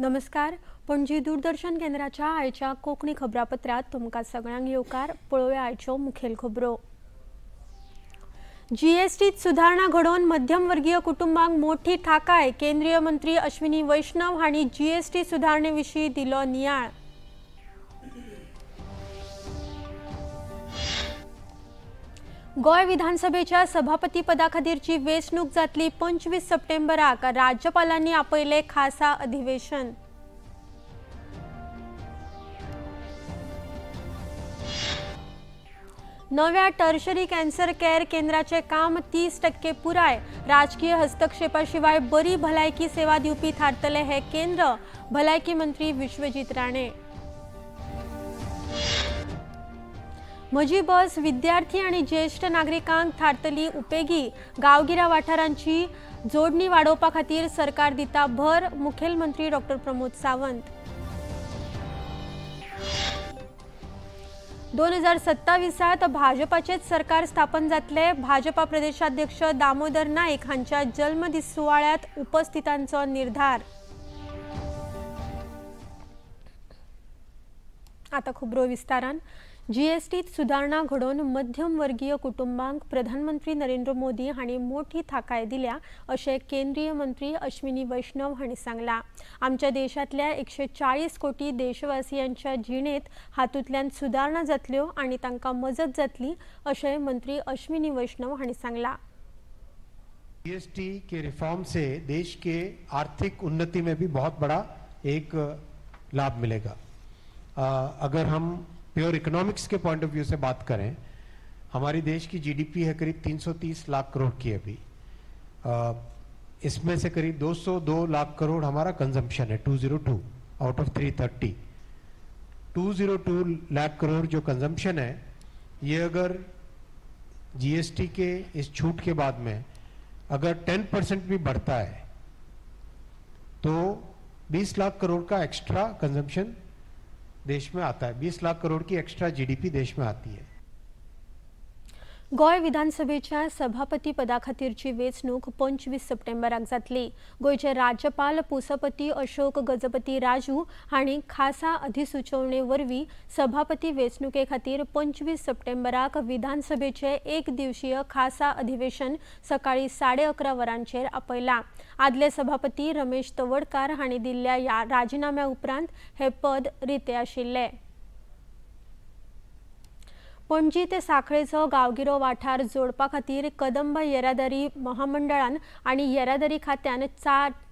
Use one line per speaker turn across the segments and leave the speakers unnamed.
नमस्कार, पणजी दूरदर्शन केंद्राच्या आयच्या कोंकणी खबरापत्रांत तुमकां सगळ्यांक येवकार. पळोवया आयच्यो मुखेल खबरो. जीएसटीत सुधारणा घडोवन मध्यमवर्गीय कुटुंबांक मोठी थाकाय. केंद्रीय मंत्री अश्विनी वैष्णव हांणी जीएसटी सुधारणे विशीं दिलो नियाळ. गोंय विधानसभेच्या सभापती पदा खातीरची वेंचणूक जातली 25 सप्टेंबराक. राज्यपालांनी आपयले खासा अधिवेशन. नव्या टर्शरी कॅन्सर केअर केंद्राचे काम 30% पुराय. राजकीय हस्तक्षेपाशिवाय बरी भलायकी सेवा दिवपी थारतले हे केंद्र. भलायकी मंत्री विश्वजीत राणे. म्हजी बस विद्यार्थी आनी ज्येष्ठ नागरिकांक थारतली उपेगी. गांवगिऱ्या वाठारांची जोडणी वाडोवपा खातीर सरकार दिता भर. मुखेलमंत्री डॉक्टर प्रमोद सावंत. 2027 भाजपाचेच सरकार स्थापन जातले. भाजपा प्रदेशाध्यक्ष दामोदर नाईक हांच्या जल्मदीस सुवाळ्यात उपस्थितांचो निर्धार. आता खबरो विस्तारान. जीएसटीत सुधारणा घडोवन मध्यमवर्गीय कुटुंबांक प्रधानमंत्री नरेंद्र मोदी हांणी मोठी थाकाय दिल्या अशें केंद्रीय मंत्री अश्विनी वैष्णव हांणी सांगलां. आमच्या देशांतल्या 140 कोटी देशवासियांच्या जिणेंत हातूंतल्यान सुधारणा जातल्यो आनी तांकां मजत जातली अशें मंत्री अश्विनी वैष्णव हांणी सांगलां.
जीएसटी के रिफॉर्म से देश के आर्थिक उन्नति में भी बहुत बड़ा एक लाभ मिलेगा. अगर हम प्योर इकोनॉमिक्स के पॉइंट ऑफ व्यू से बात करें, हमारी देश की जीडीपी है करीब 330 लाख करोड़ की अभी. इसमें से करीब 202 लाख करोड़ हमारा कंजम्पशन है, 202 आउट ऑफ 330. 202 लाख करोड़ जो कंजम्पशन है, ये अगर जीएसटी के इस छूट के बाद में अगर 10% भी बढ़ता है तो 20 लाख करोड़ का एक्स्ट्रा कंजम्पशन देश में आता है. 20 लाख करोड़ की एक्स्ट्रा जीडीपी देश में आती है.
गोंय विधानसभेच्या सभापती पदा खातीरची वेंचणूक 25 सप्टेंबराक जातली. गोंयचे राज्यपाल पुसपती अशोक गजपती राजू हांणी खासा अधिसुचोवणे वरवीं सभापती वेंचणुके खातीर 25 सप्टेंबराक विधानसभेचे एक दिवसीय खासा अधिवेशन सकाळी 11:30 वरांचेर आपयलां. आदले सभापती रमेश तवडकार हांणी दिल्ल्या राजिनाम्या उपरांत हे पद रिते आशिल्लें. पणजी ते साखळेचो गांवगिरो वाठार जोडपा खातीर कदंब येरादारी महामंडळान आनी येरादारी खात्यान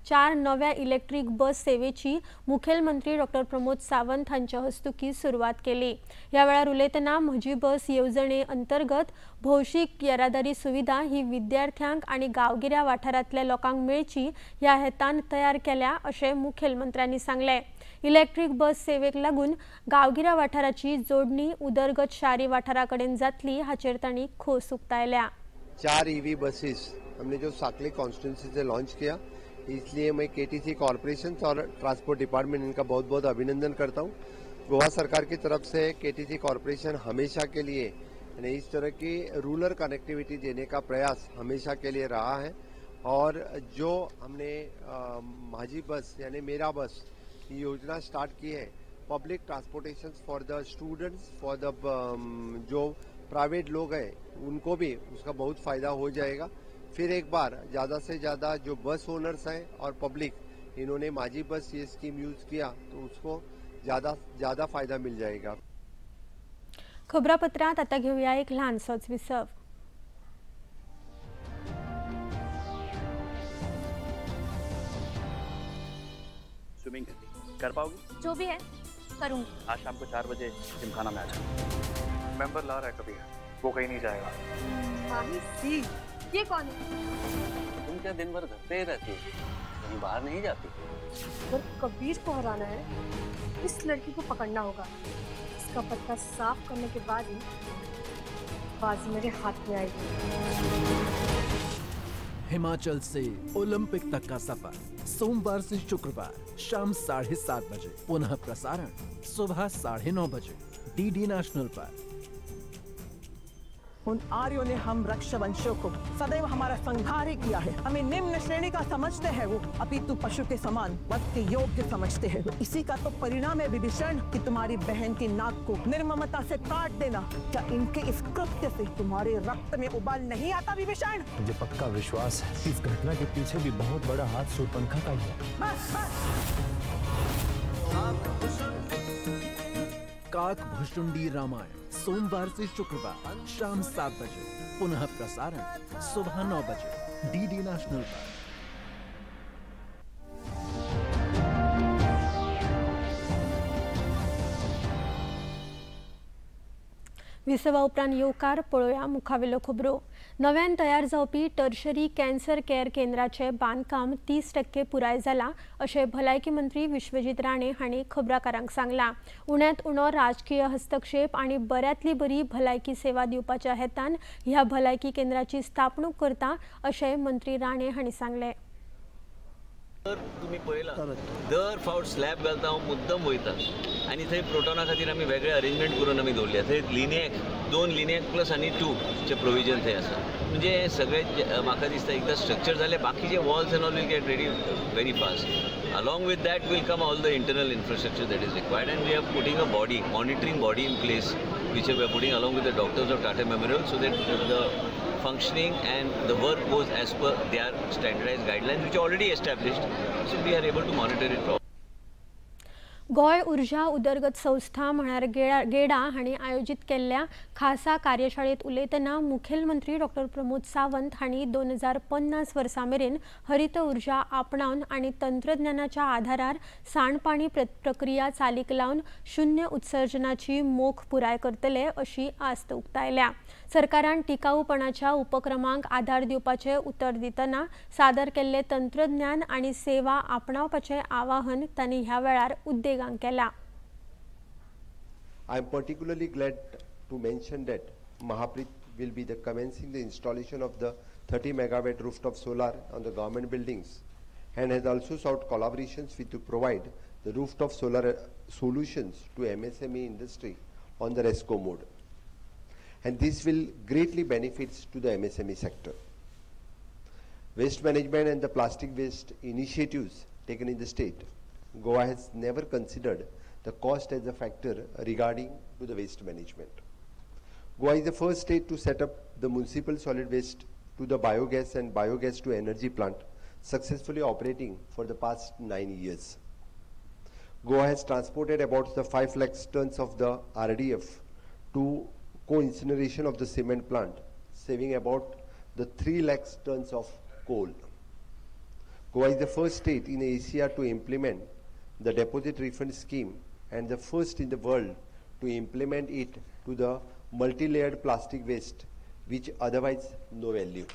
चार नव्या इलेक्ट्रीक बस सेवेची मुखेलमंत्री डॉक्टर प्रमोद सावंत हांच्या हस्तुकीं सुरवात केली. ह्या वेळार उलयतना म्हजी बस येवजणे अंतर्गत भौशीक येरादारी सुविधा ही विद्यार्थ्यांक आनी गांवगिऱ्या वाठारांतल्या लोकांक मेळची ह्या हेतान तयार केल्या अशें मुखेलमंत्र्यांनी सांगलें. इलेक्ट्रीक बस सेवेक लागून गांवगिऱ्या वाठाराची जोडणी उदरगत शारी वाठारा कडेन जातली हाचेर तांणी खोस उक्तायल्या.
4 ईवी बसेस हमने जो साकली कॉन्स्टिट्यूंसी से लॉन्च किया, इसलिए मैं केटीसी कॉरपोरेशन और ट्रांसपोर्ट डिपार्टमेंट इनका बहुत बहुत अभिनंदन करता हूँ. गोवा सरकार की तरफ से केटीसी कॉरपोरेशन हमेशा के लिए यानी इस तरह की रूरल कनेक्टिविटी देने का प्रयास हमेशा के लिए रहा है. और जो हमने माझी बस यानी मेरा बस की योजना स्टार्ट की है, public transportation for the students, for the जो प्राइवेट लोग हैं उनको भी उसका बहुत फायदा हो जाएगा. फिर एक बार ज़्यादा से ज़्यादा जो बस ओनर्स हैं और पब्लिक, इन्होंने माझी बस ये स्कीम यूज़ किया तो उसको ज़्यादा ज़्यादा फायदा मिल जाएगा.
खबरापत्रात आता घेऊया एक ल्हानसोच विसव.
स्विमिंग कर पाओगी?
जो भी है करूंगी.
आज शाम को 4 बजे जिमखाना में आ जाओ. मेंबर ला रहा है कभी, वो कहीं नहीं जाएगा.
माही सी, ये कौन है?
तुम क्या दिन भर घर पे ही रहती हो, कहीं बाहर नहीं जाती?
अगर कबीर को हराना है, इस लड़की को पकड़ना होगा. इसका पत्ता साफ करने के बाद ही बाजी मेरे हाथ में आएगी.
हिमाचल से ओलंपिक तक का सफर सोमवार से शुक्रवार शाम 7:30 बजे, पुनः प्रसारण सुबह 9:30 बजे डीडी नेशनल पर.
उन आर्यों ने हम रक्षवंशों को सदैव हमारा संहार ही किया है। हमें निम्न श्रेणी का समझते हैं वो, अपितु पशु के समान वध के योग्य समझते हैं। इसी का तो परिणाम है विभीषण कि तुम्हारी बहन की नाक को निर्ममता से काट देना। क्या इनके इस कृत्य से तुम्हारे रक्त में उबाल नहीं आता विभीषण?
मुझे पक्का विश्वास है इस घटना के पीछे भी बहुत बड़ा हाथ शूर्पणखा का ही है।
बस बस।
काक भुशुंडी रामायण सोमवार से शुक्रवार शाम 7 बजे, पुनः प्रसारण सुबह 9 बजे डीडी नेशनल पर।
विसवा उपरांत येवकार पळोवया मुखावेल्यो खबरो। नव्यान तयार जावपी टर्शरी कॅन्सर केअर केंद्राचें बांदकाम 30% पुराय जालां अशें भलायकी मंत्री विश्वजीत राणे हांणी खबराकारांक सांगलां। उण्यांत उणो राजकीय हस्तक्षेप आनी बऱ्यांतली बरी भलायकी सेवा दिवपाच्या हेतान ह्या भलायकी केंद्राची स्थापणूक करता अशें मंत्री राणे हांणी सांगलें।
तुमी पळयला दर फावट स्लॅब घालता हांव मुद्दम वयता आनी थंय प्रोटोना खातीर आमी वेगळे अरेंजमेंट करून आमी दवरल्या। थंय लिनियक 2 लिनियक प्लस आनी 2चे प्रोविजन थंय आसा। म्हणजे सगळे म्हाका दिसता एकदां स्ट्रक्चर जालें बाकीचे walls and all will get ready very fast. Along with that will come all the internal infrastructure that is required and we are putting a body monitoring body in place which we are putting along with the doctors of Tata Memorial so that the functioning and the work goes as per their standardized guidelines which are already established, so we are able to monitor it properly.
Goa ऊर्जा उदरगत संस्था म्हळ्यार गेडा हांणी आयोजीत केल्ल्या खासा कार्यशाळेत उलयतना मुखेलमंत्री डॉक्टर प्रमोद सावंत हांणी 2050 वर्सां मेरेन हरित ऊर्जा आपणावन आनी तंत्रज्ञानाच्या आधारार सांडपाणी प्रक्रिया चालीक लावन शून्य उत्सर्जनाची मोख पुराय करतले अशी आस्त उक्तायल्या। सरकारान टिकाऊपणाच्या उपक्रमांक आधार दिवपाचे उतर दितना सादर केल्ले तंत्रज्ञान आनी सेवा आपणावपाचें आवाहन तांणी ह्या वेळार उद्देगांक केला।
I am particularly glad to mention that Mahapreet will be the commencing the installation of the 30 megawatt rooftop solar on the government buildings and has also sought collaborations with to provide the rooftop solar solutions to MSME industry on the RESCO mode. And this will greatly benefits to the MSME sector. Waste management and the plastic waste initiatives taken in the state, Goa has never considered the cost as a factor regarding to the waste management. Goa is the first state to set up the municipal solid waste to the biogas and biogas to energy plant, successfully operating for the past 9 years. Goa has transported about the 5 lakh tons of the RDF to co-incineration of the cement plant, saving about the 3 lakh tons of coal. Goa is the first state in Asia to implement the deposit refund scheme and the first in the world to implement it to the multi-layered plastic waste, which otherwise no value.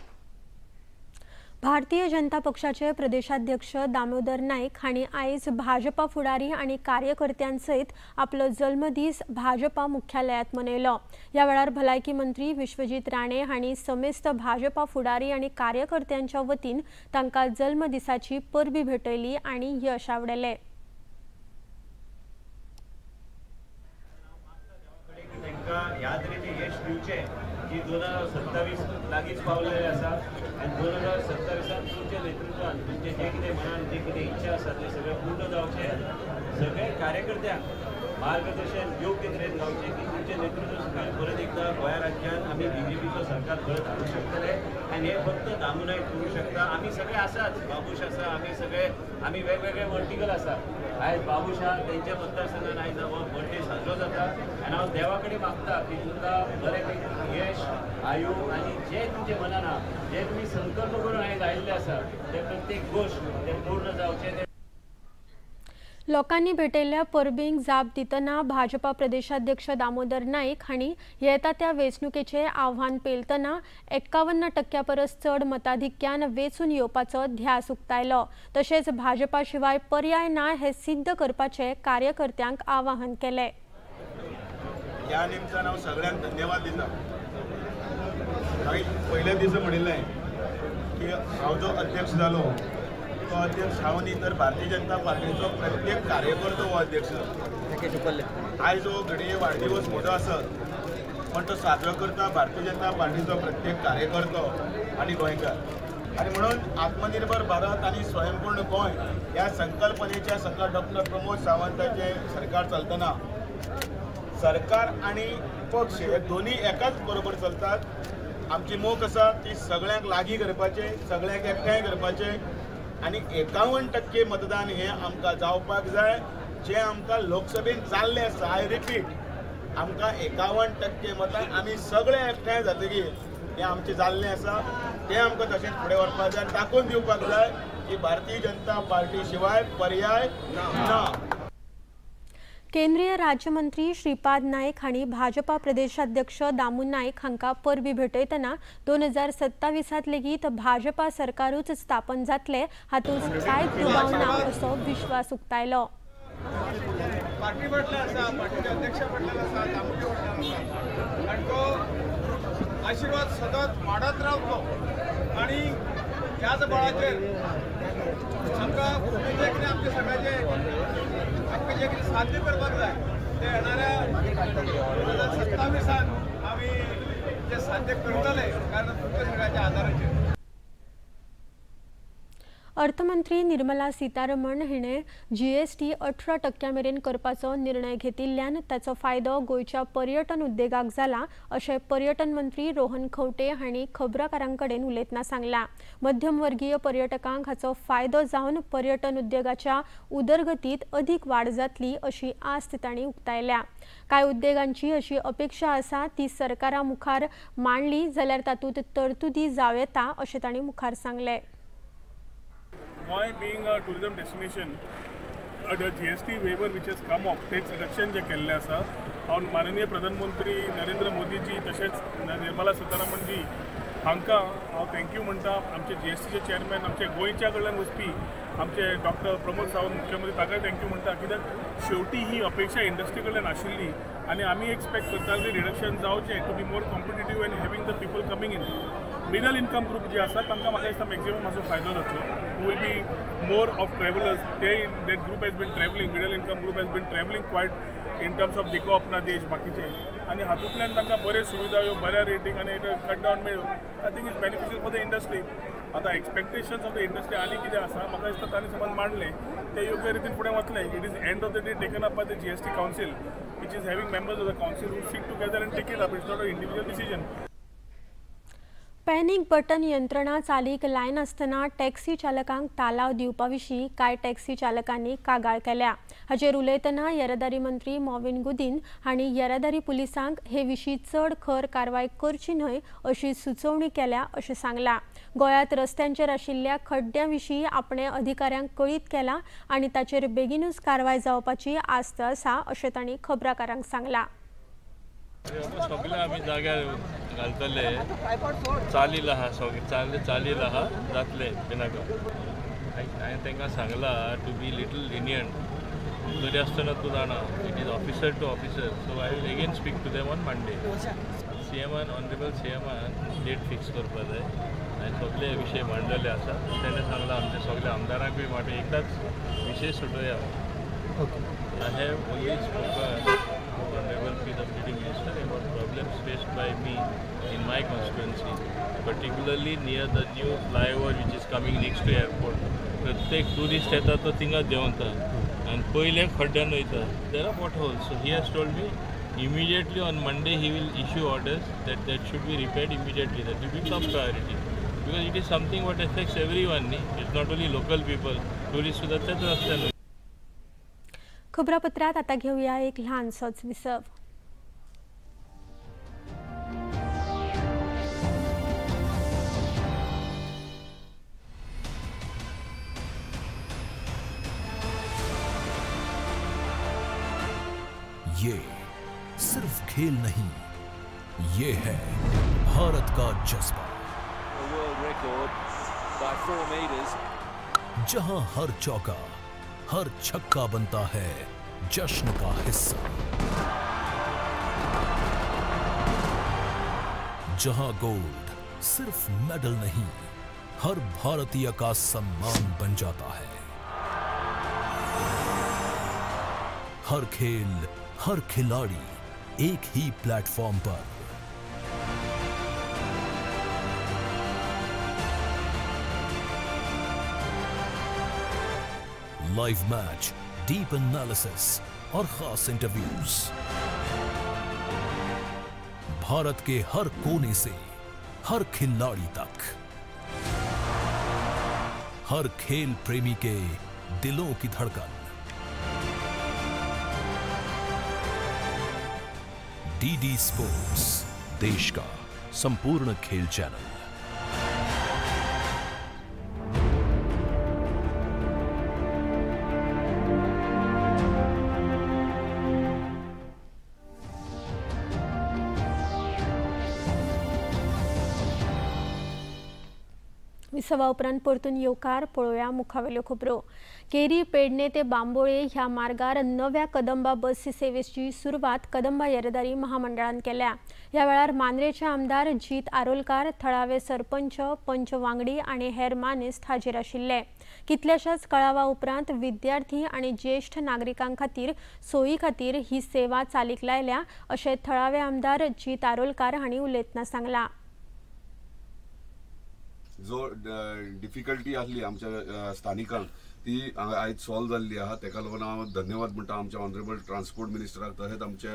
Bharatiya Janata पक्षाचे प्रदेशाध्यक्ष दामोदर नाईक हांणी आयज भाजपा फुडारी आनी कार्यकर्त्यांसयत आपलो जल्मदीस भाजपा मुख्यालयांत मनयलो। ह्या वेळार भलायकी मंत्री विश्वजीत राणे हांणी समेस्त भाजपा फुडारी आनी कार्यकर्त्यांच्या वतीन तांकां जल्मदिसाची परबी भेटयली आनी यश आवडले।
की 2027 लागींच पावलेले आसा आनी 2027 तुमच्या नेतृत्वान तुमचे जे कितें मनान जे कितें इच्छा आसा ते सगळें पूर्ण जावचें, सगळे कार्यकर्त्यांक मार्गदर्शन योग्य तरेन जावचें की तुमचें नेतृत्व सकयल परत एकदां गोंया राज्यान आमी बीजेपीचो सरकार परत हाडूंक शकतले आनी हें फक्त दामू नायक करूंक शकता। आमी सगळे आसाच, बाबूश आसा, आमी सगळे आमी वेगवेगळे वर्टिकल आसा। आयज बाबूश आहा तेंच्या मतदारसंघान आयज हो बर्थडे साजरो जाता आनी हांव देवा कडेन मागता की तुमकां बरें यश आयु आनी जे तुमचे मनान आहा जे तुमी संकल्प करून आयज आयिल्ले आसा ते प्रत्येक गोश्ट ते पूर्ण जावचे।
लोकांनी भेटयल्ल्या परबींक जाप दितना भाजपा प्रदेशाध्यक्ष दामोदर नाईक हांणी येता त्या वेंचणुकेचें आव्हान पेलतना 51% परस चड मताधिक्यान वेंचून येवपाचो ध्यास उक्तायलो। तशेंच भाजपा शिवाय पर्याय ना हें सिद्ध करपाचें कार्यकर्त्यांक आवाहन केलें।
ह्या निमतान हांव सगळ्यांक धन्यवाद दिता। पयल्या दिसा म्हणिल्लें की हांव जो अध्यक्ष जालो तो अध्यक्ष हांव न्ही तर भारतीय जनता पार्टीचो प्रत्येक कार्यकर्तो हो अध्यक्ष। आयज हो घडये वाडदिवस म्हजो आसत पण तो साजरो करता भारतीय जनता पार्टीचो प्रत्येक कार्यकर्तो आनी गोंयकार. आनी म्हणून आत्मनिर्भर भारत आनी स्वयंपूर्ण गोंय ह्या संकल्पनेच्या सकला डॉक्टर प्रमोद सावंताचे सरकार चलतना सरकार आनी पक्ष हे दोन्ही एकाच बरोबर चलतात. आमची मोख आसा ती सगळ्यांक लागीं करपाचें, सगळ्यांक एकठांय करपाचें आनी 51% मतदान हें आमकां जावपाक जाय, जें आमकां लोकसभेन जाल्लें आसा. I repeat, आमकां 51% मतां आमी सगळे एकठांय जातकीर हें आमचें जाल्लें आसा, तें आमकां तशेंच फुडें व्हरपाक जाय आनी दाखोवन दिवपाक जाय की भारतीय जनता पार्टी शिवाय पर्याय ना.
केंद्रीय राज्यमंत्री श्रीपाद नाईक हांणी भाजपा प्रदेशाध्यक्ष दामू नाईक हांकां परबी भेटयतना 2027 लेगीत भाजपा सरकारूच स्थापन जातले हातूंत कांयच दुबाव ना असो विश्वास उक्तायलो.
पार्टी फाटल्यान आसा, पार्टीचे अध्यक्ष फाटल्यान आसा, दामूच्या फाटल्यान आसा आनी तो आशिर्वाद सदांच वाडत रावतलो आनी ह्याच बळाचेर आमकां जें कितें आमचें सगळ्याचें आमकां जें कितें साध्य करपाक जाय तें येणाऱ्या 2027 आमी तें साध्य करतले, कारण तुमच्या सगळ्याच्या आदाराचेर.
अर्थमंत्री निर्मला सीतारमण हिणे जीएसटी 18% मेरेन करपाचो निर्णय घेतिल्ल्यान ताचो फायदो गोंयच्या पर्यटन उद्देगाक जाला अशें पर्यटन मंत्री रोहन खंवटे हांणी खबराकारां कडेन उलयतना सांगलां. मध्यमवर्गीय पर्यटकांक हाचो फायदो जावन पर्यटन उद्देगाच्या उदरगतीत अदीक वाड जातली अशी आस्त तांणी उक्तायल्या. कांय उद्देगांची अशी अपेक्षा आसा ती सरकारा मुखार मांडली जाल्यार तातूंत तरतुदी जावं येता अशें तांणी मुखार सांगलें.
Goa being a tourism destination, the GST waiver which has come off, tax reduction जे केल्लें आसा, हांव माननीय प्रधानमंत्री नरेंद्र मोदीजी तशेंच निर्मला सीतारामनजी हांकां हांव thank you म्हणटा. आमचे जीएसटीचे चेअरमॅन, आमचे गोंयच्या कडल्यान वचपी आमचे डॉक्टर प्रमोद सावंत मुख्यमंत्री, ताकाय thank you म्हणटा. कित्याक शेवटी ही अपेक्षा इंडस्ट्री कडल्यान आशिल्ली आनी आमी एक्सपेक्ट करताले रिडक्शन जावचें to be more competitive and having the people coming in. Middle income group जे आसा तांकां म्हाका दिसता मॅक्झिमम मातसो फायदो जातलो. Who will be more of travellers, ते that group has been travelling, middle income group has been travelling quite in terms of देखो अपना देश बाकीचे, आनी हातूंतल्यान तांकां बऱ्यो सुविधा ह्यो बऱ्या रेटीक आनी कट डावन मेळ्ळ्यो. I think it's beneficial for the industry. आतां एक्सपेक्टेशन्स ऑफ the industry आनी कितें आसा म्हाका दिसता तांणी समज मांडलें तें योग्य रितीन फुडें वतलें. It is end of the day taken up by the GST council which is having members of the council who sit together and take it up. It's not a individual decision.
Panic button यंत्रणा चालीक लायनासतना taxi चालकांक तालाव दिवपा विशीं कांय taxi चालकांनी कागाळ केल्या. हाचेर उलयतना येरादारी मंत्री मॉविन गुदीन हांणी येरादारी पुलिसांक हे विशीं चड खर कारवाय करची न्हय अशी सुचोवणी केल्या अशें सांगलां. गोंयांत रस्त्यांचेर आशिल्ल्या खड्ड्यां विशीं आपणें अधिकाऱ्यांक कळीत केलां आनी ताचेर बेगीनूच कारवाय जावपाची आस्त आसा अशें तांणी खबराकारांक सांगलां.
सगळे आमी जाग्यार घालतले, चालील आहा, सगळे चालील आहा, जातले बेनाका. हांवें तांकां सांगलां टू बी लिटल लिनियंट, तरी आसतना तूं जाणा it is officer to officer, so I will again speak to them on Monday. C एमान, honourable C एमान date fix करपा जाय. हांवें सगळे विशय मांडलेले आसा. तेणें सांगलां आमच्या सगळ्या आमदारांकूय माटो एकदांच विशय सुटोवया. I have only spoken to Honorable PWD Minister about problems faced by me in my constituency, particularly near the new flyover which is coming next to airport. प्रत्येक टुरिस्ट येता तो थिंगा देंवता आनी पयले खड्ड्यान वयता. There are potholes. So he has told me immediately on Monday he will issue orders that that should be repaired immediately. That will be top priority because it is something what affects everyone न्ही. It's not only local people, tourist सुद्दां त्याच रस्त्यान.
खबरापत्रात आता घेऊया एक लहानसोच विसव.
ये सिर्फ खेल नहीं, ये है भारत का जज्बा, जहां हर चौका हर छक्का बनता है जश्न का हिस्सा, जहां गोल्ड सिर्फ मेडल नहीं, हर भारतीय का सम्मान बन जाता है। हर खेल, हर खिलाड़ी एक ही प्लेटफॉर्म पर
लाइव मैच, डीप एनालिसिस और खास इंटरव्यूज। भारत के हर कोने से हर खिलाड़ी तक, हर खेल प्रेमी के दिलों की धड़कन। डीडी स्पोर्ट्स, देश का संपूर्ण खेल चैनल।
विसवा उपरांत परतून येवकार. पळोवया मुखावेल्यो खबरो. केरी पेडणे ते बांबोळे ह्या मार्गार नव्या कदंबा बस सेवेची सुरवात कदंबा येरादारी महामंडळान केल्या. ह्या वेळार मांद्रेचे आमदार जीत आरोलकार, थळावे सरपंच, पंच वांगडी आनी हेर मानेस्त हाजीर आशिल्ले. कितल्याशाच कळावा उपरांत विद्यार्थी आनी ज्येष्ठ नागरिकां खातीर सोयी खातीर ही सेवा चालीक लायल्या अशें थळावे आमदार जीत आरोलकार हांणी उलयतना सांगलां.
जो डिफिकल्टी आसली आमच्या स्थानिकांक ती आयज सॉल्व जाल्ली आहा. तेका लागून हांव धन्यवाद म्हणटा आमच्या ऑनरेबल ट्रान्सपोर्ट मिनिस्टराक, तशेंच आमचे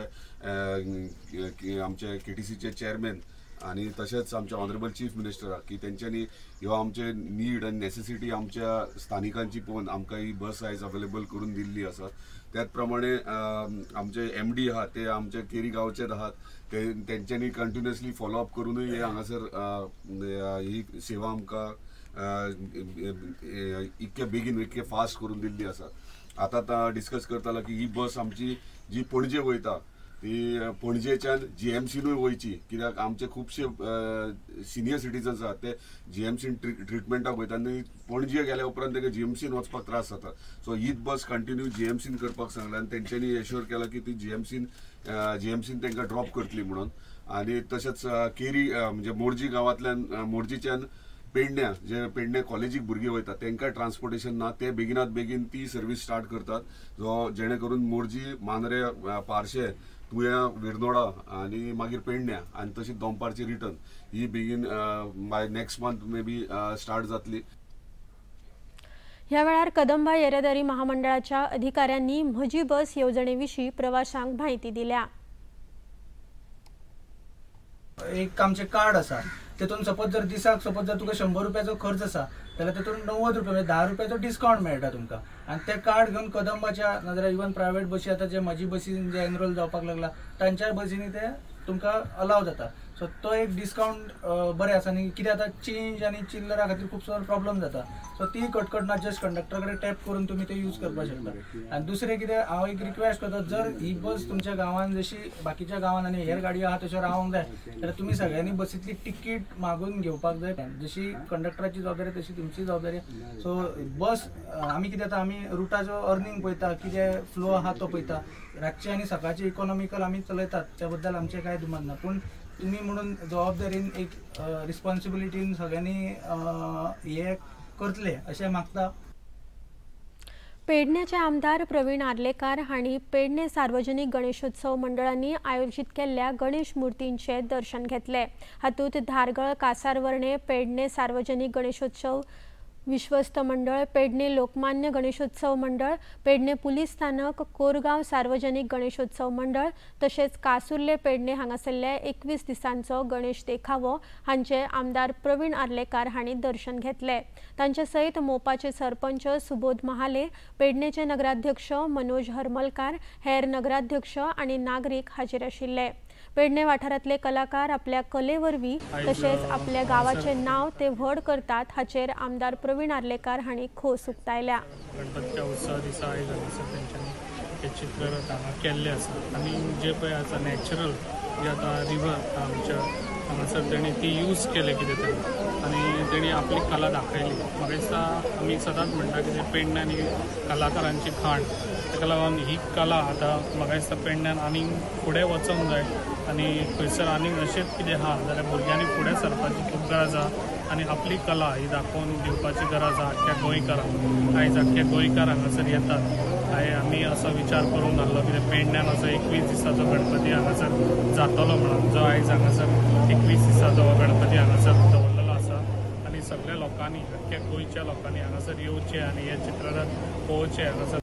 आमचे केटीसीचे चेअरमॅन आनी तशेंच आमच्या ऑनरेबल चीफ मिनिस्टराक की तेंच्यांनी ह्यो आमचे नीड आनी नेसेसिटी आमच्या स्थानिकांची पळोवन आमकां ही बस आयज अवेलेबल करून दिल्ली आसा. त्याच प्रमाणे आमचे एमडी आहात ते आमचे केरी गांवचेच आहात, ते तेंच्यांनी कंटिन्युअसली फॉलोअप करूनय हे हांगासर ही सेवा आमकां इतके बेगीन इतके फास्ट करून दिल्ली आसा. आतां डिस्कस करतालो की ही बस आमची जी पणजे वयता ती पणजेच्यान जीएमसीनूय वयची, कित्याक आमचे खुबशे सिनियर सिटीजन्स आहात ते जीएमसीन ट्रिटमेंटाक वयता आनी पणजे गेल्या उपरांत ताका जीएमसीन वचपाक त्रास जाता. सो हीच बस कंटिन्यू जीएमसीन करपाक सांगलें आनी तेंच्यांनी एश्योर केलां की ती जीएमसीन तांकां ड्रॉप करतली म्हणून. आनी तशेंच केरी म्हणजे मोरजी गांवांतल्यान मोरजीच्यान पेडण्या जे पेडण्या कॉलेजीक भुरगीं वयता तांकां ट्रान्सपोर्टेशन ना, ते बेगिनात बेगीन ती सर्वीस स्टार्ट करतात, जो जेणे करून मोरजी, मांद्रे, पार्शे, तुया, विरनोडा आनी मागीर पेडण्या आनी तशीच दनपारची रिटर्न ही बेगीन by next month may be start जातली.
ह्या वेळार कदंबा येरादारी महामंडळाच्या अधिकाऱ्यांनी म्हजी बस येवजणे विशीं प्रवाशांक म्हायती दिल्या.
एक आमचें कार्ड आसा तेतून सपोज जर दिसाक सपोज जर तुका 100 रुपयाचो खर्च आसा जाल्यार तेतून 90 रुपया म्हणजे 10 रुपयाचो डिस्कावंट मेळटा तुमकां. आनी ते कार्ड घेवन कदंबाच्या नाजाल्यार इवन प्रायवेट बसी आतां जे म्हजी बसीन जे एनरोल जावपाक लागला तांच्याय बसींनी ते तुमकां अलाव जाता. सो तो एक डिस्कावंट बरें आसा. आनी कितें आतां चेंज आनी चिल्लरा खातीर खूब सो प्रॉब्लम जाता, सो ती कटकट ना, जस्ट कंडक्टर कडेन टॅप करून तुमी ते यूज करपाक शकता. आनी दुसरें कितें हांव एक रिक्वेस्ट करता, जर ही बस तुमच्या गांवान जशी बाकीच्या गांवान आनी हेर गाडयो आहा तश्यो रावंक जाय जाल्यार तुमी सगळ्यांनी बसींतली तिकीट मागून घेवपाक जाय. जशी कंडक्टराची जबाबदारी तशी तुमची जबाबदारी. सो बस आमी कितें आतां आमी रुटाचो अर्निंग पळयता, कितें फ्लो आहा तो पळयता, रातचे आनी सकाळचे इकॉनॉमिकल आमी चलयतात, त्या बद्दल आमचें कांय दुमत ना. पूण तुमी म्हणून जबाबदारीन एक रिस्पॉन्सिबिलिटीन सगळ्यांनी हे करतले अशें मागता.
पेडण्याचे आमदार प्रवीण आर्लेकार हांणी पेडणे सार्वजनिक गणेशोत्सव मंडळांनी आयोजीत केल्ल्या गणेश मूर्तींचे दर्शन घेतले. हातूंत धारगळ, कासारवर्णे, पेडणे सार्वजनिक गणेशोत्सव विश्वस्त मंडळ, पेडणे लोकमान्य गणेशोत्सव मंडळ, पेडणे पुलीस स्थानक, कोरगांव सार्वजनिक गणेशोत्सव मंडळ तशेंच कासुर्ले पेडणे हांगासरल्या 21 दिसांचो गणेश देखावो हांचे आमदार प्रवीण आर्लेकार हांणी दर्शन घेतले. तांचे सयत मोपाचे सरपंच सुबोध महाले, पेडणेचे नगराध्यक्ष मनोज हरमलकार, हेर नगराध्यक्ष आनी नागरीक हाजीर आशिल्ले. पेडणे वाठारांतले कलाकार आपल्या कले वरवीं तशेंच आपल्या गांवाचें नांव ते व्हड करतात हाचेर आमदार प्रवीण आर्लेकार हांणी खोस उक्तायल्या.
गणपतीच्या उत्सवा दिसा आयज हांगासर तेंच्यांनी हे चित्ररथ हांगा केल्ले आसा आनी जे पळय आसा नॅचरल जे आतां रिवर आमच्या हांगासर तेणी ती यूज केले कितें तरी आनी तेणी आपली कला दाखयली. म्हाका दिसता आमी सदांच म्हणटा कितें पेडण्यान ही कलाकारांची खाण, ताका लागून ही कला आतां म्हाका दिसता पेडण्यान आनीक फुडें वचोंक जाय आनी खंयसर आनीक अशेंच कितें आहा जाल्यार भुरग्यांनी फुडें सरपाची खूब गरज आहा आनी आपली कला ही दाखोवन दिवपाची गरज आहा आख्ख्या गोंयकारांक. आयज आख्खे गोंयकार हांगासर येतात. आयज आमी असो विचार करूंक नासलो कितें पेडण्यान असो 21 दिसाचो गणपती हांगासर जातलो म्हणून, जो आयज हांगासर 21 दिसाचो हो गणपती हांगासर दवरलेलो आसा आनी सगळ्या लोकांनी, अख्ख्या गोंयच्या लोकांनी हांगासर येवचें आनी हे चित्ररथ पळोवचें हांगासर.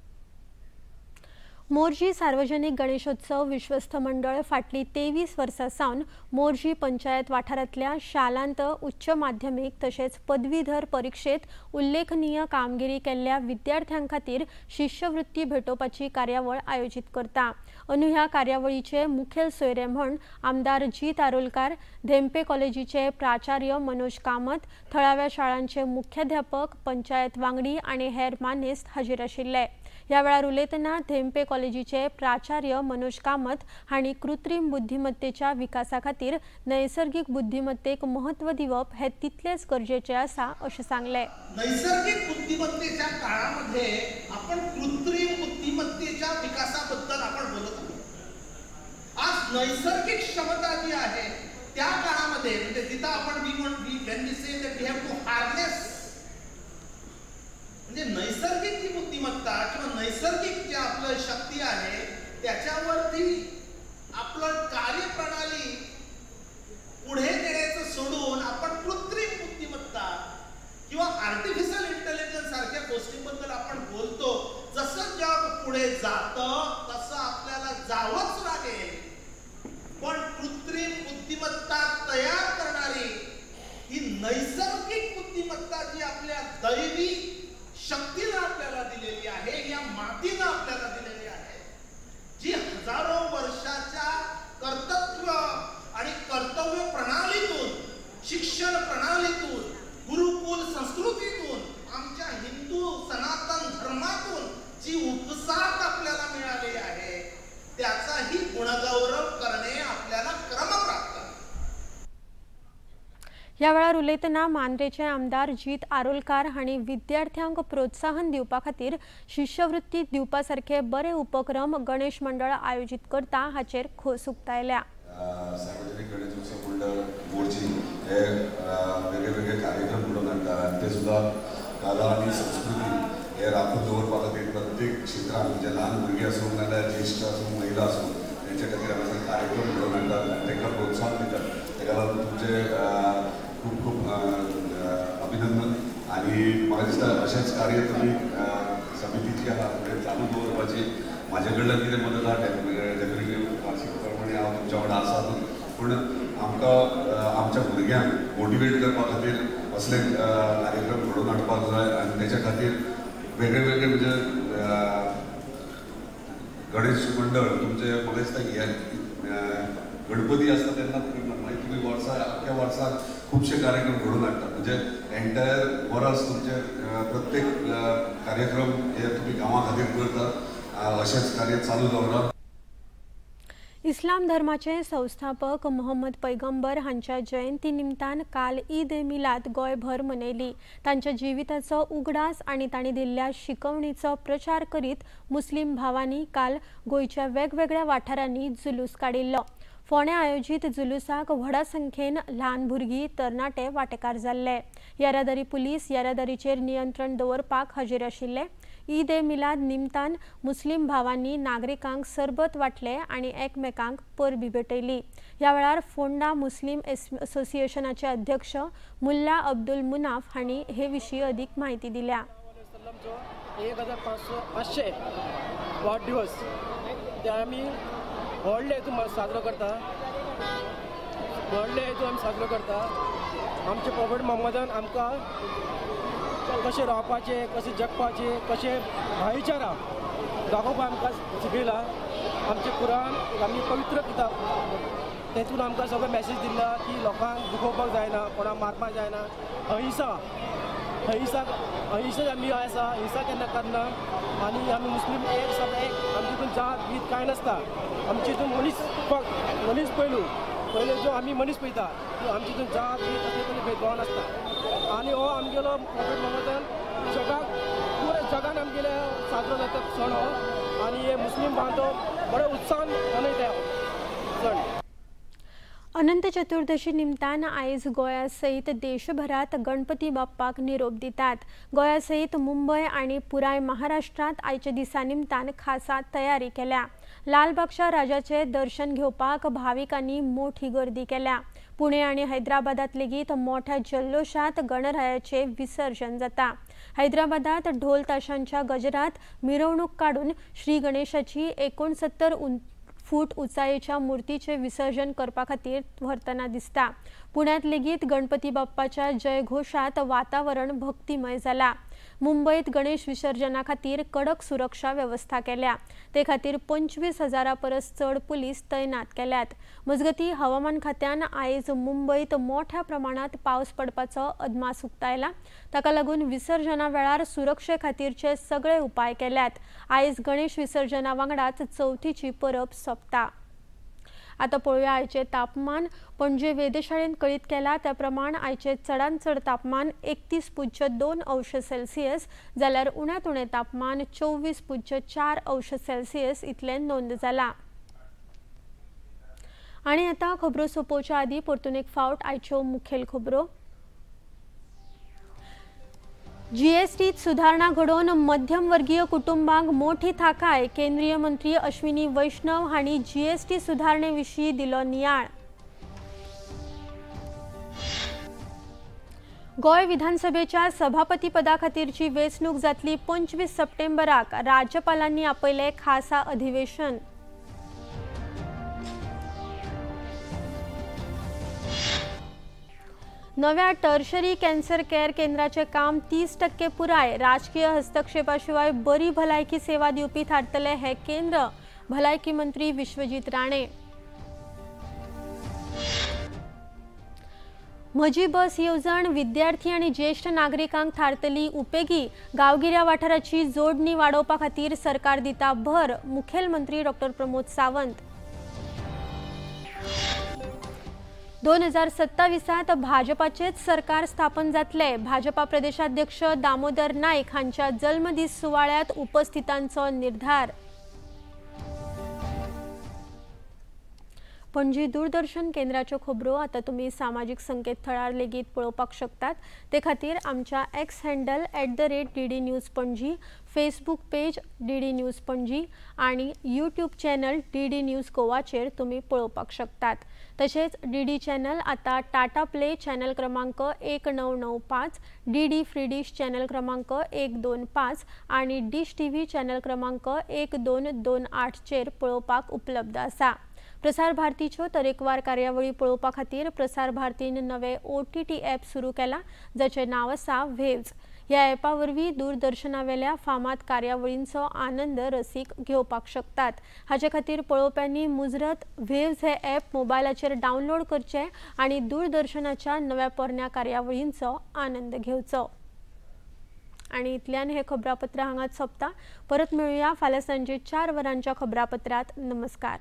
मोरजी सार्वजनिक गणेशोत्सव विश्वस्त मंडळ फाटली 23 वर्सां सावन मोरजी पंचायत वाठारांतल्या शालांत उच्च माध्यमीक तशेंच पदवीधर परिक्षेत उल्लेखनीय कामगिरी केल्ल्या विद्यार्थ्यां खातीर शिष्यवृत्ती भेटोवपाची कार्यावळ आयोजीत करता. अंदू ह्या कार्यावळीचे मुखेल सोयरे म्हण आमदार जीत आरोलकार, धेंपे कॉलेजीचे प्राचार्य मनोज कामत, थळाव्या शाळांचे मुख्याध्यापक, पंचायत वांगडी आनी हेर मानेस्त हाजीर आशिल्ले. ह्या वेळार उलयतना धेंपे कॉलेजीचे प्राचार्य मनोज कामत हांणी कृत्रीम बुद्धिमत्तेच्या विकासा खातीर नैसर्गिक बुद्धिमत्तेक महत्व दिवप हे तितलेच गरजेचे आसा अशें सांगलें.
नैसर्गिक बुद्धिमत्तेच्या काळामध्ये आपण कृत्रिम बुद्धिमत्तेच्या विकासाबद्दल आपण बोलत आहोत. आज नैसर्गिक क्षमता जी आहे त्या काळामध्ये म्हणजे जिथं आपण we when we say that we have to harness, म्हणजे नैसर्गिक जी बुद्धिमत्ता किंवा नैसर्गिक जी आपलं शक्ती आहे त्याच्यावरती आपलं कार्यप्रणाली पुढे नेण्याचं सोडून आपण कृत्रिम बुद्धिमत्ता किंवा आर्टिफिशियल इंटेलिजन्स सारख्या गोष्टींबद्दल आपण बोलतो. जसं जग पुढे जातं तसं आपल्याला जावंच लागेल, पण कृत्रिम बुद्धिमत्ता तयार करणारी ही नैसर्गिक बुद्धिमत्ता जी आपल्या दैवी शक्तीनं आपल्याला दिलेली आहे, या मातीनं आपल्याला दिलेली आहे, जी हजारो वर्षाच्या कर्तृत्व आणि कर्तव्य प्रणालीतून, शिक्षण प्रणालीतून, गुरुकुल संस्कृतीतून, आमच्या हिंदू सनातन धर्मातून जी उपसात आपल्याला मिळाली आहे त्याचाही गुणगौरव करणे आपल्याला क्रमप्राप्त.
ह्या वेळार उलयतना मांद्रेचे आमदार जीत आरोलकार हांणी विद्यार्थ्यांक प्रोत्साहन दिवपा खातीर शिष्यवृत्ती दिवपा सारखे बरे उपक्रम गणेश मंडळ आयोजीत करता हाचेर खोस उक्तायल्या.
सार्वजनिक गणेशोत्सव मंडळ मोरजी हे वेगळे वेगळे कार्यक्रम घडोवन हाडटा आनी ते सुद्दां कला आनी संस्कृती हे राखून दवरपा खातीर प्रत्येक क्षेत्रांत म्हणजे ल्हान भुरगीं आसूं नाजाल्यार ज्येश्ठ आसूं, महिला आसूं, तेंच्या खातीर हांगासर कार्यक्रम घडोवन हाडटात आनी तांकां प्रोत्साहन दितात. ताका लागून तुमचें खूब खूब अभिनंदन आनी म्हाका दिसता अशेंच कार्य तुमी समितीची आहा फुडें चालू दवरपाची. म्हाजे कडल्यान कितें मदत आहा डेफिनेटली वार्षिक प्रमाणे हांव तुमच्या वांगडा आसातूच, पूण आमकां आमच्या भुरग्यांक मोटिवेट करपा खातीर असले कार्यक्रम घडोवन हाडपाक जाय आनी तेच्या खातीर वेगळे वेगळे म्हणजे गणेश मंडळ तुमचे म्हाका दिसता हे गणपती आसता तेन्ना मागीर तुमी वर्सा अख्ख्या वर्साक खुबशे कार्यक्रम घडोवन हाडटात, म्हणजे एंटायर वरस तुमचे प्रत्येक कार्यक्रम हे तुमी गांवा खातीर करतात. अशेंच कार्य चालू दवरात.
इस्लाम धर्माचे संस्थापक मोहम्मद पैगंबर हांच्या जयंती निमतान काल ईद ए मिलाद गोंयभर मनयली. तांच्या जिविताचो उगडास आनी तांणी दिल्ल्या शिकवणीचो प्रचार करीत मुस्लीम भावांनी काल गोंयच्या वेगवेगळ्या वाठारांनी जुलूस काडिल्लो. फोंड्या आयोजीत जुलूसाक व्हडा संख्येन ल्हान भुरगीं, तरणाटे वांटेकार जाल्ले. येरादारी पुलीस येरादारीचेर नियंत्रण दवरपाक हाजीर आशिल्ले. ईद ए मिलाद निमतान मुस्लीम भावांनी नागरिकांक सरबत वांटले आनी एकमेकांक परबी भेटयली. ह्या वेळार फोंडा मुस्लीम असोसिएशनाचे अध्यक्ष मुल्ला अब्दुल मुनाफ हांणी हे विशीं अदीक म्हायती दिल्या.
1505 वाडदिवस ते आमी व्हडले हितून साजरो करता, व्हडले हितून आमी साजरो करता. आमचे प्रॉफेट मोहम्मदान आमकां कशें रावपाचें, कशें जगपाचें, कशें भाईचारा दाखोवपाक आमकां शिकयला. आमचें कुरान आमची पवित्र किताब, तेतून आमकां सगळें मॅसेज दिला की लोकांक दुखोवपाक जायना, कोणाक मारपाक जायना. अहिंसा अहिंसा अहिंसा आमी आसा, हिंसा केन्ना करना. आनी आमी मुस्लीम एक सगळे एक, आमचे हितून जात बीत कांय नासता. आमचे हितून मनीस फक्त मनीस पयलू पयले जो आमी मनीस पळयता, आमचे हितून जात बीत असले तरी भेदभाव नासता. आनी हो आमगेलो प्रॉफेट मोहम्मदान जगाक पुरे जगान आमगेले साजरो जाता सण हो. आनी हे मुस्लीम बांधव बरे उत्साहान मनयता सण.
अनंत चतुर्दशी निमतान आयज गोंया सयत देशभरात गणपती बाप्पाक निरोप दितात. गोंया सयत मुंबय आनी पुराय महाराष्ट्रांत आयच्या दिसा निमतान खासा तयारी केल्या. लालबागच्या राजाचे दर्शन घेवपाक भाविकांनी मोठी गर्दी केल्या. पुणे आनी हैदराबादात लेगीत मोठ्या जल्लोशात गणरायाचे विसर्जन जाता। हैदराबादात ढोल ताशांच्या गजरात मिरवणूक काडून श्री गणेशाची 69 फूट उंचायेच्या मूर्तीचे विसर्जन करपा खातीर व्हरतना दिसता। पुण्यात लेगीत गणपती बाप्पाच्या जयघोषात वातावरण भक्तिमय जाला। मुंबईत गणेश विसर्जना खातीर कडक सुरक्षा व्यवस्था केल्या। ते खातीर 25,000 परस चड पुलीस तैनात केल्यात। मजगती हवामान खात्यान आयज मुंबईत मोठ्या प्रमाणात पावस पडपाचो अदमास उक्तायला। ताका लागून विसर्जना वेळार सुरक्षे खातीरचे सगळे उपाय केल्यात। आयज गणेश विसर्जना वांगडाच चवथीची परब सोंपता। आता पळोवया आयचे तापमान। पणजे वेधशाळेन कळीत केला त्या प्रमाण आयचे चडांत चड तापमान 31.2 अंश सेल्सियस जाल्यार उण्यांत उणें तापमान 24.4 अंश सेल्सियस इतलें नोंद जाला। आनी आतां खबरो सोंपोवच्या आदीं परतून एक फावट आयच्यो मुखेल खबरो। जीएसटीत सुधारणा घडोवन मध्यमवर्गीय कुटुंबांक मोठी थाकाय, केंद्रीय मंत्री अश्विनी वैष्णव हांणी जीएसटी सुधारणे विशीं दिलो नियाळ। गोंय विधानसभेच्या सभापतीपदा खातीरची वेंचणूक जातली 25 सप्टेंबराक, राज्यपालांनी आपयलें खासा अधिवेशन। नव्या टर्शरी कॅन्सर केअर केंद्राचे काम 30% पुराय, राजकीय हस्तक्षेपाशिवाय बरी भलायकी सेवा दिवपी थारतले हे केंद्र, भलायकी मंत्री विश्वजीत राणे। म्हजी बस येवजण विद्यार्थी आनी ज्येष्ठ नागरिकांक थारतली उपेगी, गांवगिऱ्या वाठाराची जोडणी वाडोवपा खातीर सरकार दिता भर, मुखेलमंत्री डॉ प्रमोद सावंत। 2027 भाजपाचेच सरकार स्थापन जातले, भाजपा प्रदेशाध्यक्ष दामोदर नाईक हांच्या जल्मदीस सुवाळ्यात उपस्थितांचो निर्धार। पणजी दूरदर्शन केंद्राच्यो खबरो आतां तुमी सामाजीक संकेतथळार लेगीत पळोवपाक शकतात। ते खातीर आमच्या X handle @DD News Panaji, Facebook page DD News Panaji आनी यूट्यूब चॅनल DD news गोवाचेर तुमी पळोवपाक शकतात। तशेंच DD channel आतां टाटा प्ले चॅनल क्रमांक 1995, DD free डिश चॅनल क्रमांक 125 आनी डिश TV channel क्रमांक 1228 चेर पळोवपाक उपलब्ध आसा। प्रसार भारतीच्यो तरेकवार कार्यावळी पळोवपा खातीर प्रसार भारतीन नवे OTT app सुरू केला, जाचें नांव आसा वेव्ज। ह्या ॲपा वरवीं दूरदर्शनावेल्या फामाद कार्यावळींचो आनंद रसीक घेवपाक शकतात। हाचे खातीर पळोवप्यांनी मुजरत वेव्ज हे ॲप मोबायलाचेर डावनलोड करचें आनी दूरदर्शनाच्या नव्या पोरण्या कार्यावळींचो आनंद घेवचो। आनी इतल्यान हे खबरापत्र हांगाच सोंपता। परत मेळुया फाल्यां सांजे 4 वरांच्या खबरापत्रांत। नमस्कार।